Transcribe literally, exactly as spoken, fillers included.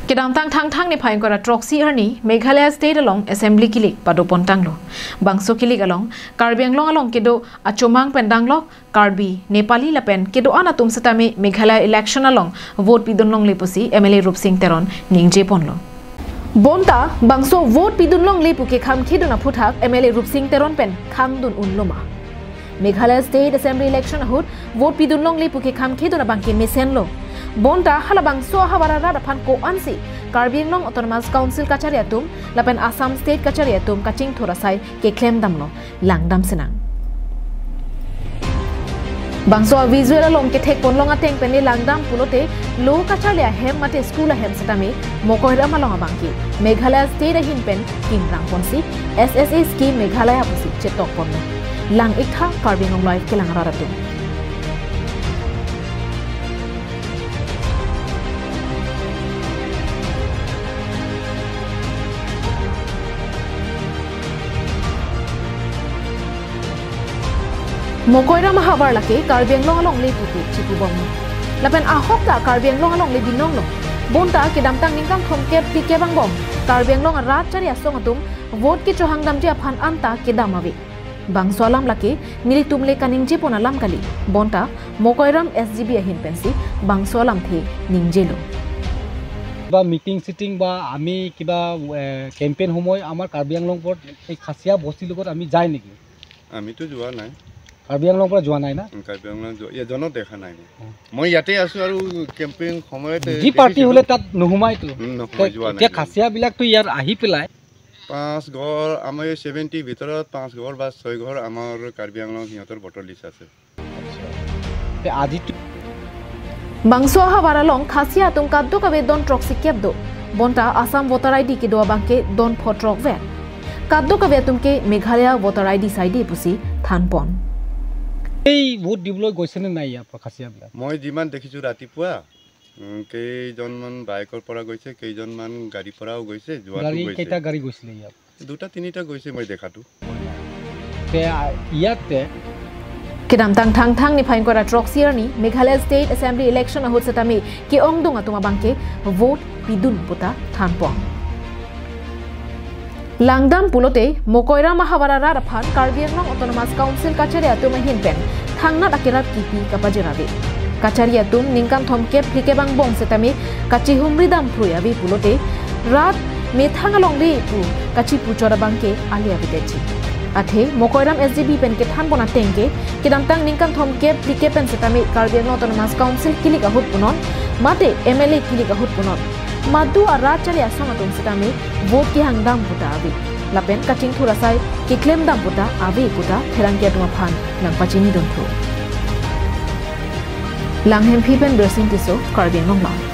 Kedamtang Thangthang niphai ingkoi ra throksi arni Meghalaya State along Assembly kilik padopontanglo. Bangso kilik along Karbi Anglong along kedo achomang pen danglok Karbi, Nepali lapen kedo-an atum setame Meghalaya election along vote pidun longle pusi M L A Rupsing Teron ningjeponlo. Bonta bangso vote pidun longle pu kekhamkhedun aphuthak M L A Rupsing Teron pen khangdun unloma? Meghalaya State Assembly election ahut vote pidun longle pu kekhamkhedun abangke mesenlo. Bonta halabangso ahavar arat aphan ko-ansi Karbi Anglong Autonomous Council kachari atum lapen Assam State kachari atum kachingthur asai keklem damlo, langdam sinang. Bangso a-visual along kethekpon long ateng pen langdam pulote lo kacharli ahem mate school ahem setame Mokoiram along abangke Meghalaya State ahin pen kimrangponsi S S A scheme Meghalaya pusi chetokponlo. Lang-iktha Karbi Anglong Live kelang arat atum. Mokoiram ahavar lake Karbi Anglong alongle puke chipubomlo. Lapen ahok ta Karbi Anglong alongle binonglo. Bonta kedamtang ningkan thomkep phlikep angbong Karbi Anglong arat chari asong atum vote kechohang damji aphan anta kedam ave. Bangso alam lake nelitum le kaningjepon alam kali. Bonta Mokoiram S G B ahin pensi bangso alamthe ningjelo. বা meeting cheating বা আমি কিবা, এ, কেম্পেইন সময় আমাৰ কাৰ্বি আংলং পৰত এই খাচিয়া বস্তিৰ লগত আমি যায় নেকি? আমিতো যোৱা নাই। কাৰ্বি আংলং পৰা যোৱা নাই না? উম, কাৰ্বি আংলং যোৱা, এজনো দেখা নাই মই। অ। মই ইয়াতে আছো আৰু কেম্পেইন সময়তে যি পাৰ্টি দেখিছিলো। হ'লে তাত নোসোমাইতো। উম, নোসোমাই, তে-, যোৱা নাই, এতিয়া যোৱা নাই। খাচিয়াবিলাকতো ইয়াত আহি পেলাই পাঁচ ঘৰ, আমাৰ এই ছেভেণ্টি ভিতৰত পাঁচ ঘৰ বা ছয় ঘৰ আমাৰ কাৰ্বি আংলং সিহঁতৰ ভোটাৰ লিষ্ট আছে। তে আজিতো Bangso ahavar along Khasia atum kadokave don throksi kep do. Bonta Assam voter I D kedo abangke don pho throk vet. Kadokave atum ke Meghalaya voter I D saide pusi thanpon. এই ভোট দিবলৈ গৈছেনে নাই ইয়াৰ পৰা খাচিয়াবিলাক? মই যিমান দেখিছো ৰাতিপুৱা, উম, কেইজনমান বাইকৰ পৰা গৈছে, কেইজনমান গাড়ীৰ পৰাও গৈছে, যোৱাটো গাড়ী গৈছে। কেইটা গাড়ী গৈছিলে ইয়াত? দুটা তিনিটা গৈছে মই দেখাটো। তে, আ, ইয়াতে Kedamtang Thangthang niphai ingkoi ra throksi arni Meghalaya State Assembly election ahut setame ke-ongdung atum abangke vote pidun puta thanpon. Langdam pulote Mokoiram ahavar arat aphan Karbi Anglong Autonomous Council kachari atum ahin pen thangnat akerap kipi kapajir ave. Kachari atum ningkan thomkep phlikep angbong setame kachihumri dam phrui ave pulote rat methang alongle pu kachipuchot abangke ale avedetji. Athe Mokoiram S G B pen kethanpon ateng ke kedamtang ningkan thomkep phlikep pen setame Karbi Anglong Autonomous Council kilik ahut punon mate M L A kilik ahut punon madu arat chari asong atum setame vote kehang dam puta ave. Lapen kachingthur asai keklem dam puta ave puta pherangke atum aphan nangpachini dunthu. Langhemphi pen Birsing Tisso, Karbi Anglong Live.